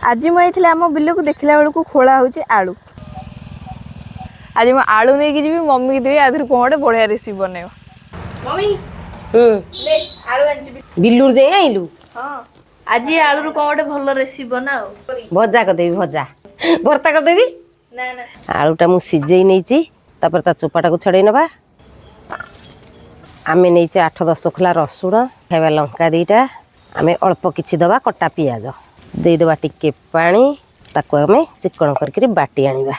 ଆଜି ମୁଁ ଆଇଥିଲି ଆମ ବିଲକୁ, ଦେଖିଲା ବେଳକୁ ଖୋଳା ହେଉଛି ଆଳୁ। ଆଜି ମୁଁ ଆଳୁ ନେଇକି ଯିବି, ମମିକି ଦେବି, ଆଧରୁ କ'ଣ ଗୋଟେ ବଢ଼ିଆ ରେସିପି ବନେଇବ। ମମି। ହୁଁ। ନେ, ଆଳୁ ଆଣିଛି। ବିଲୁରୁ ଯାଇ ଆଇଲୁ? ହଁ, ଆଜି ଆଳୁରୁ କ'ଣ ଗୋଟେ ଭଲ ରେସିପି ବନାଅ। ଭଜା କରିଦେବି, ଭଜା ଭର୍ତ୍ତା କରିଦେବି। ନା ନା। ଆଳୁଟା ମୁଁ ସିଝେଇ ନେଇଛି, ତାପରେ ତା ଚୋପାଟାକୁ ଛଡ଼େଇ ନେବା। ଆମେ ନେଇଛେ 8-10 ଖୋଲା ରସୁଣ, ଖାଇବା ଲଙ୍କା 2ଟା, ଆମେ ଅଳ୍ପ କିଛି ଦେବା କଟା ପିଆଜ, ଦେଇଦେବା ଟିକେ ପାଣି। ତାକୁ ଆମେ ଚିକଣ କରିକିରି ବାଟି ଆଣିବା।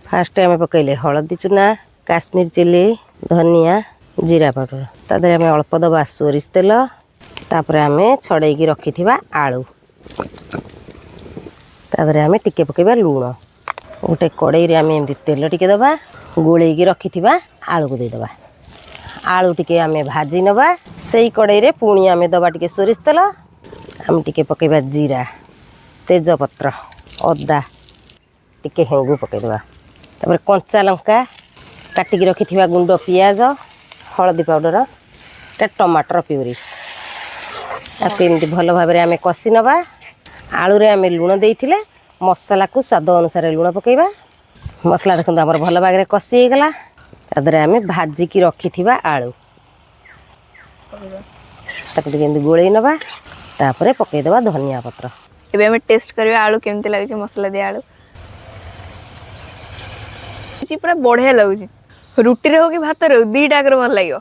ଫାଷ୍ଟ ଆମେ ପକାଇଲେ ହଳଦୀ ଚୁନା, କାଶ୍ମୀର ଚିଲି, ଧନିଆ, ଜିରା ପାଉଡ଼ର। ତା ଦେହରେ ଆମେ ଅଳ୍ପ ଦେବା ସୋରିଷ ତେଲ। ତାପରେ ଆମେ ଛଡ଼େଇକି ରଖିଥିବା ଆଳୁ, ତା ଦେହରେ ଆମେ ଟିକେ ପକାଇବା ଲୁଣ। ଗୋଟେ କଡ଼େଇରେ ଆମେ ଏମିତି ତେଲ ଟିକେ ଦେବା, ଗୋଳେଇକି ରଖିଥିବା ଆଳୁକୁ ଦେଇଦେବା। ଆଳୁ ଟିକେ ଆମେ ଭାଜି ନେବା। ସେଇ କଡ଼େଇରେ ପୁଣି ଆମେ ଦେବା ଟିକେ ସୋରିଷ ତେଲ, ଆମେ ଟିକେ ପକାଇବା ଜିରା, ତେଜପତ୍ର, ଅଦା, ଟିକେ ହେଙ୍ଗୁ ପକାଇଦେବା। ତାପରେ କଞ୍ଚା ଲଙ୍କା, କାଟିକି ରଖିଥିବା ଗୁଣ୍ଡ ପିଆଜ, ହଳଦୀ ପାଉଡ଼ର, ଏଟା ଟମାଟର ପ୍ୟୁରି। ତାକୁ ଏମିତି ଭଲ ଭାବରେ ଆମେ କଷି ନେବା। ଆଳୁରେ ଆମେ ଲୁଣ ଦେଇଥିଲେ, ମସଲାକୁ ସ୍ୱାଦ ଅନୁସାରେ ଲୁଣ ପକାଇବା। ମସଲା ଦେଖନ୍ତୁ, ଆମର ଭଲ ଭାବରେ କଷି ହେଇଗଲା। ତା ଦେହରେ ଆମେ ଭାଜିକି ରଖିଥିବା ଆଳୁ, ତାକୁ ଟିକେ ଏମିତି ଗୋଳେଇ ନେବା। ତାପରେ ପକାଇଦେବା ଧନିଆ ପତ୍ର। ଏବେ ଆମେ ଟେଷ୍ଟ କରିବା ଆଳୁ କେମିତି ଲାଗୁଛି। ମସଲା ଦିଆ ଆଳୁ ପୁରା ବଢ଼ିଆ ଲାଗୁଛି। ରୁଟିରେ ହଉ କି ଭାତରେ ହଉ, 2ଟା ଆଗରେ ଭଲ ଲାଗିବ।